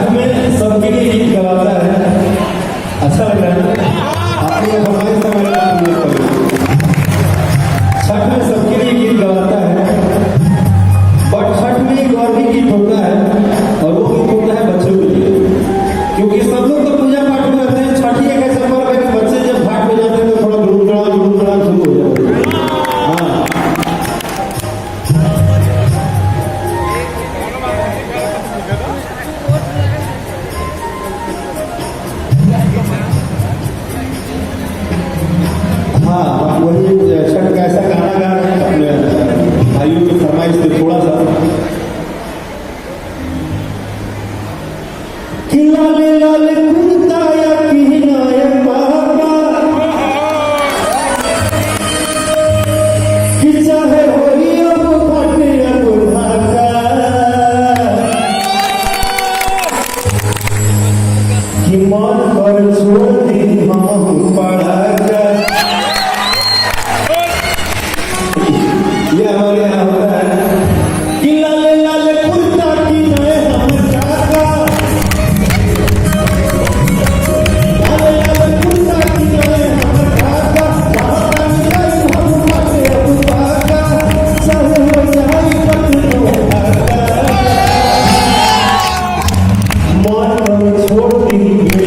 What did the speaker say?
छठ में सबके लिए गीत गवाता है, अच्छा लग रहा है आपकी ये फरमाइश हमारे पास नहीं पड़ी। छठ में सबके लिए गीत गवाता है, बट छठ में एक और भी गीत होता है और वो गीत होता है बच्चों के लिए, क्योंकि सब लोग तो पूजा पाठ में रहते हैं। छठ ही एक ऐसा पर्व है कि बच्चे जब घाट पे जाते हैं तो थोड़ा धूम धड़ाम शुरू हो जाता है। हाँ, हाँ, हम वही छठ का ऐसा गाना गा रहे हैं अपने भाइयों की फरमाइश पे थोड़ा सा कि लाल लाल कुर्ता या किनाए पापा, कि चाहे होई अब फटे अब ढाका, कि मन पर छोड़ दी हम पढ़ाका। ये हमारे यहाँ होता है कि लाल लाल कुर्ता की नए हम काका, लाल लाल कुर्ता की नए हम काका, हम फटे अब पाका, चाहे हो जाए कतनो ढाका, मन पर छोड़ दी।